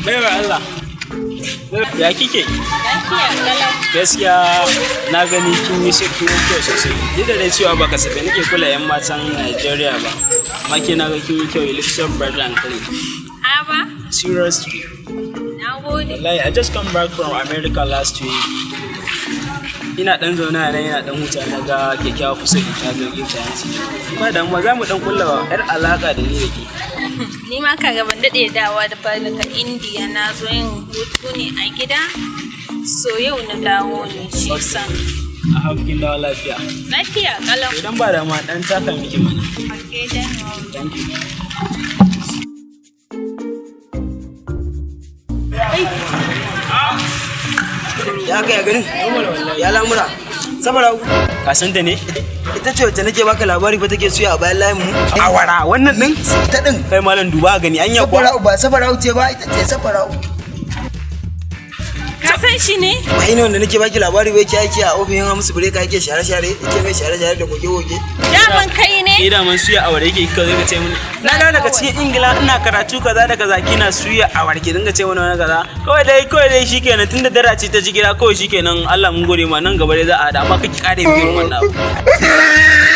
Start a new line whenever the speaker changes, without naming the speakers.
Baiwar Allah. Ya kike?
Lafiya kalau.
Gaskiya na gani kin yi kin yi kyau sosai. Duk da dai cewa ba kasafai nake kula 'yan matan Najeriya ba. Amma ke na ga kin yi kyau, you look so bright and clean.
Haba?
Seriously.
Na gode.
Wallahi, I just come back from America last week. Ina dan zaune a nan ina dan huta, na ga kyakkyawa kusa da ta zo gefe hanci. Ba damuwa, za mu dan kulla yar alaka da ni da ke.
Ni ma kaga ban daɗe dawa da ba daga Indiya, na zo yin hutu ne a gida. So yau na dawo ne shi sa.
A haƙƙin dawo lafiya.
Lafiya kalau.
Idan ba damuwa, dan taka miki mana.
Okay, then.
Thank you.
Ya kai, ya ganin? Ya lamura? Saboda
Ka san ta ne?
Ita ce wacce nake baka labari ba, take suya a bayan layin mu.
Awara wannan din?
Ita din.
Kai malam, duba gani, anya kuwa.
Safara'u ba Safara'u ce ba, ita ce Safara'u.
Ka san shi ne?
Ba ina wanda nake baki labari ba, yake aiki a ofishin Hamisu Breaker, yake share share, yake mai share share da goge goge.
Daman kai ne?
Ni da man suya awara yake, kika zo ka ce mini na dawo daga cikin Ingila, ina karatu kaza da kaza, kina suya awara ki dinga ce mana wani kaza. Kawai dai, kawai dai shikenan, tunda dara ce ta ji gida, kawai shikenan. Allah mun gode ma, nan gaba dai za a hada, amma kake kare min irin wannan abu.